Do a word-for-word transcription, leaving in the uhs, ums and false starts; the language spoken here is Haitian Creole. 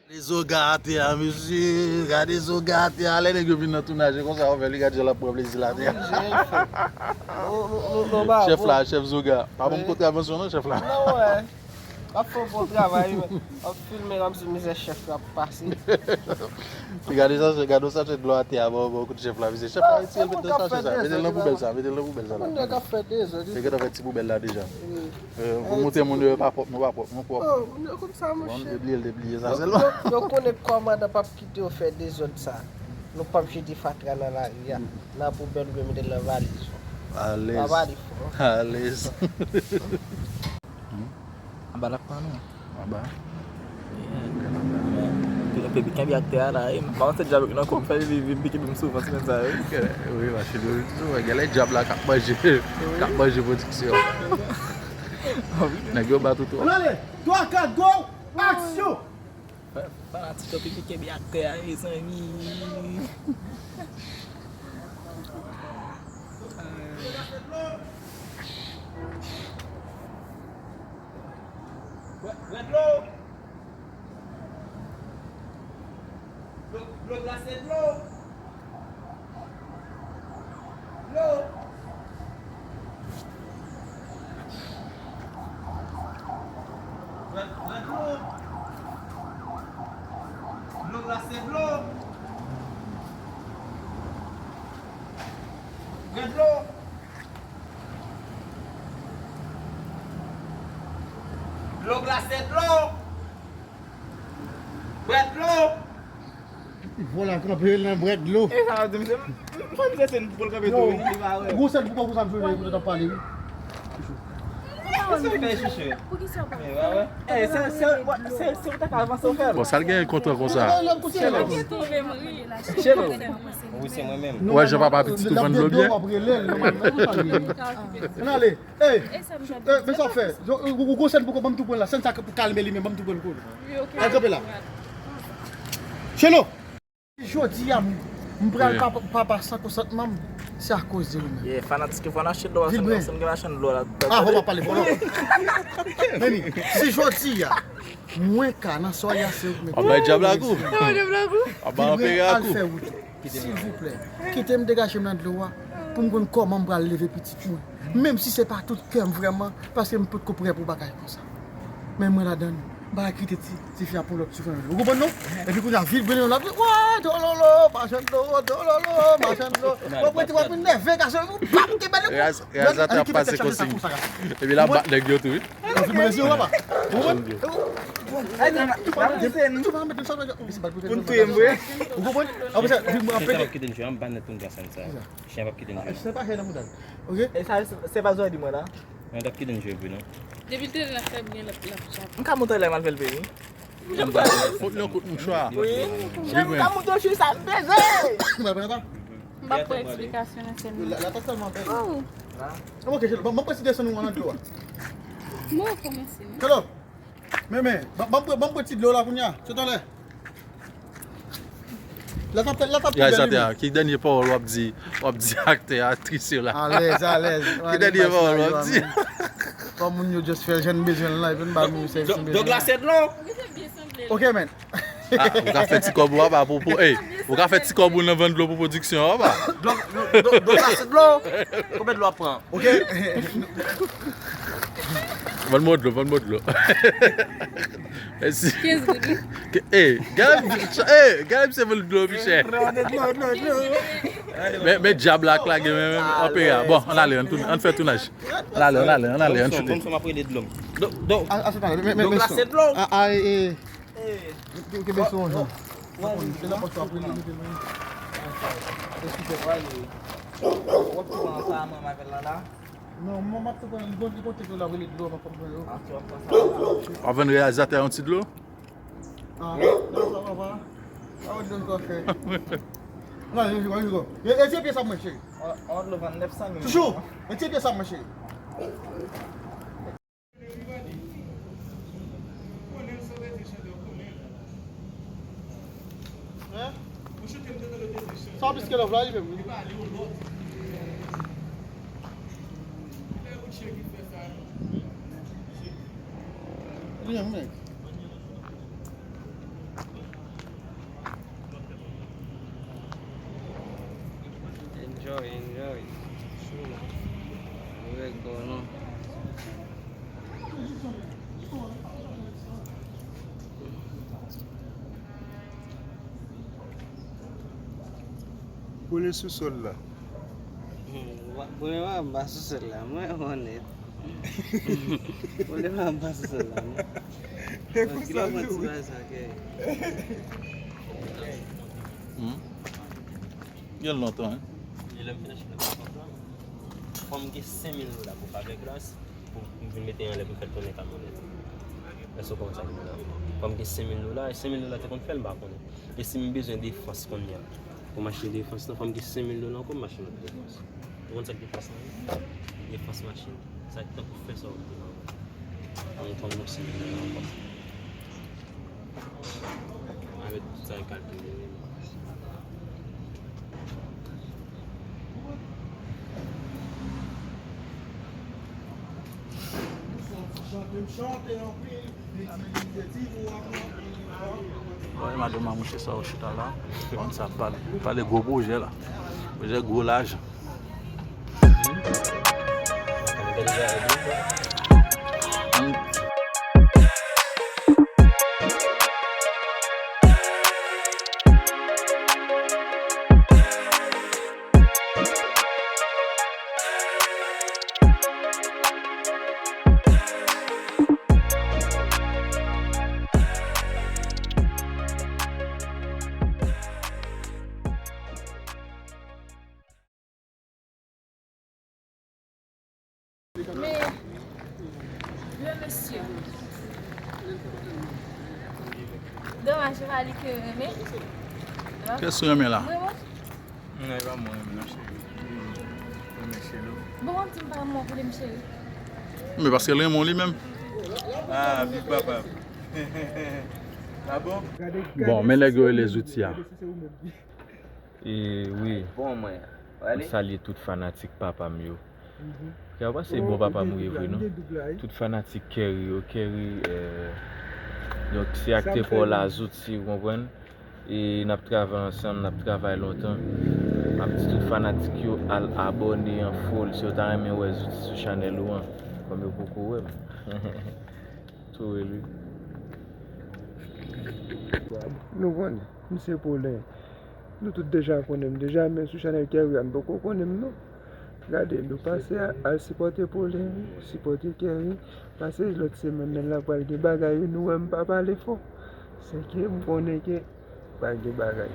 Gade Zoga atè a, mesye. Gade Zoga atè a. Lè nèg yo vin nan tounaj, e konsa yo fè li, gade jan l ap pran plezi l atè a. Chèf la, chèf Zoga. Pa ban m kontravansyon non, chèf la. Non, wè. W ap fè yon bon travay, wi. W ap filme kòmsi mizè chèf la ap pase. Gade sa, gade yon sachè dlo atè a, bon, bon, kout chèf la, mesye. Chèf la, retire l, mete nan sachè sa. Mete l nan poubèl sa, mete l nan poubèl sa la. Moun yo k ap fè dezòd. Yo gentan fè ti poubèl la deja. Pou montre moun yo pa pwòp, nou pa pwòp, nou pwòp. Oh, moun yo konn sa, monchè. Bon, debliye l, debliye sa sèlman. Yo konnen kòmandan p ap kite yo fè dezòd sa. Nou p ap jete fatra nan lari a, nan poubèl oubyen mete l nan valiz. Alèz. Alèz. Anba l ap pran nou. Anba. Epi kenbe ak tè a la, e, m pa konn se dyab nan kò m fè li vin pike m souvan semèn sa yo. Wi, mache dwe tou, gen lè dyab la k ap manje, k ap manje pwodiksyon. Nèg yo bat ou twòp. Ann ale, twa, kat, go, aksyon! Fanatik yo pike kenbe ak tè a, mezanmi. Bwè, bwè dlo. Dlo, dlo glase, dlo. Dlo. Bwè, bwè dlo. Dlo glase, dlo. Bwè dlo. Dlo glase, dlo. Bwè dlo. Vòlò kanpe nan bwè dlo. E sa w di m se, m fè m se se pou l kanpe tou, wi. Li pa wè. Gwo sèl pou kòk ou sa m jwe pou tèt ap pale, wi. Kisa w fè, Chouchou? Poukisa w pa fè? E, se, se, se, se ou ta ka avanse w fè l. Bon, sa l gen kontra konsa. Chelo. Chelo. Wi, se mwen menm. Ou wè jan papa pitit ou vann dlo byen? Ann ale. Ey, men sa w fè. Ou gwo sèn pou kòk, ban m tou pran la. Sèn sa pou kalme li menm, ban m tou pran l kou. Al kanpe la. Chelo. Jodi a, m, m pral pa, papa san konsantman m, se akoz de ou menm. Yeah, fanatik yo fò n achte dlo, paske m gen machann dlo la. Ah, fò pa pale fò non. Meni, si jodi a, mwen ka nan soyè a se ou k mete. Aba dyab la kou. Aba anperè a kou. Silvouplè, kite m degaje m nan dlo a pou m konn kòman m pral leve pitit mwen. Menm si se pa tout kè m vrèman, paske m potko prè pou bagay konsa. Men mwen ladann, m pa ka kite ti, tifi a pran lòt soufrans. Ou konprann non? Epi kounye a, vin pran yon lòt, wa, dololo, machann dlo, dololo, machann dlo. Mwen prete w ap nève gason, ou p ap kenbe l. Reyalizatè ap pase konsiy. Epi l ap bat nèg yo tou, wi. Ou konprann? Ou konprann? Pou n touye m vre. Ou konprann? Apre sa, vin mwen anpete. Kite n jwe, an pa nèt pou n pran sèn sa. Chen p ap kite n jwe. Chen pa chen nan mouda. Ok? E sa, se pa zòrèy di mwen la. Mwen t ap kite n jwe vre non. Depi l te nan fè byen, l ap, l ap tchape. M ka montre lè m al fè l vini. Fout li yon kout mouchwa. Wi. Chen m ka montre w chou sa m peze. M pa pran pa. M pa pran eksplikasyon nan sèn nan. La, la ta sèlman pè. Oh. Ok, chelo, ban m pran ti desann ou an nan dlo a. Bon, kòmanse non. Chelo. Men, men, ban, ban m pran, ban m pran ti dlo la kounye a. Sot anlè. La t ap, la t ap pi bèl wi. Ki dènye pawòl w ap di, w ap di aktè, aktris yo la? Alèz, alèz. Ki dènye pawòl w ap di? Fò moun yo just fè jan n bezwen l lan, epi n ba moun yo sèvis n bezwen. Dlo glase dlo. Ok, men. Ah, ou ka fè ti kòb ou apa pou, pou, ey, ou ka fè ti kòb ou nan vann dlo pou pwodiksyon apa. Dlo, dlo, dlo, dlo glase dlo. Konbyen dlo ap pran? Ok. Vann mwen dlo, vann mwen dlo. Mèsi. Kenz goud, wi. Ke, ey, gade, ey, gade misye vann dlo pi chè. Men, men dyab la k lage men, men, anperè a. Bon, ann ale, ann toune, ann fè tounaj. Ann ale, ann ale, ann ale, ann choute. Bon, bon, bon, m ap rele dlo m. Dlo, dlo. Dlo glase dlo. A, a, e, e. Kenbe sou yon jan. Se nan pòs la pou li mete l. Eskize. W ap pran sa a, mwen avè l la la. Non, mwen m ap tou pran li, bon, li konte ke l ap rele dlo, mwen konn pran yo. W ap vann reyalizatè a yon ti dlo? Ah, non, sa va pa. Ah, dlo sa fè. Non, yo, yo, yo. Yo, yo, yo, pye sa mwen, cheri. On, on dlo vann nèf san mil. Chouchou, yo, yo, pye sa mwen, cheri. Hein? Sa w piske love la li menm wi. Li menm, menm. Boule sou sòl la. Boule pa m pa sou sòl la, mwen onèt. Boule pa m pa sou sòl la, non. E konsa li ye. Hmm. Gen lontan, hein? Lè m fin achte nan Papa Plan, fò m gen senk mil dola pou Faveclas pou m vin mete anlè pou m fè l tounen kamyonèt. Èske w konprann sa m di la? Fò m gen senk mil dola, e senk mil dola te konn fè l, m pa konnen. E si m bezwen defans kounye a, pou m achte defans lan, fò m gen senk mil dola ankò, m achte lòt defans. Ou konn sa k defans lan ye? Defans machin. Sa k tankou fè sa w vle. An nou pran yon senk mil dola ankò. Avèk tout sa yo kalkile. Bon, e madanm an mouche sa ou chita la. Konn sa pale, pale gwo pwojè la. Pwojè gwo lajan. Men, le mesye. Domaj, se pa li ke renmen. Kiyès ou renmen la? Mwen, mwen. Non, e pa mwen renmen non, cheri. Renmen cheri. Bon, w ap di m pa renmen w pou de m cheri. Men paske l renmen w li menm. Ah, big papa. Ah bon? Bon, men nèg yo rele Zouti a. E wi, Bon, mwen. m salye tout fanatik papa m yo. Kè pa se bon papa m ou ye vre non. Tout fanatik Kerry yo, Kerry, euh, donk se aktè pa w la, Zouti, ou konprann? E n ap travay ansanm, n ap travay lontan. M ap di tout fanatik yo al abòne an fol si yo ta renmen wè Zouti sou chanèl ou an. Kòm yo poko wè m. Tou rele. Nou konnen, misye Polè. Nou tout deja konnen m deja, men sou chanèl Kerry a, m poko konnen m non. Gade, nou pase a, al sipòte Polè wi, sipòte Kerry. Pase lòt semèn nan la pral gen bagay wi, nou wè m pa pale fò. Se ke m konnen ke pral gen bagay.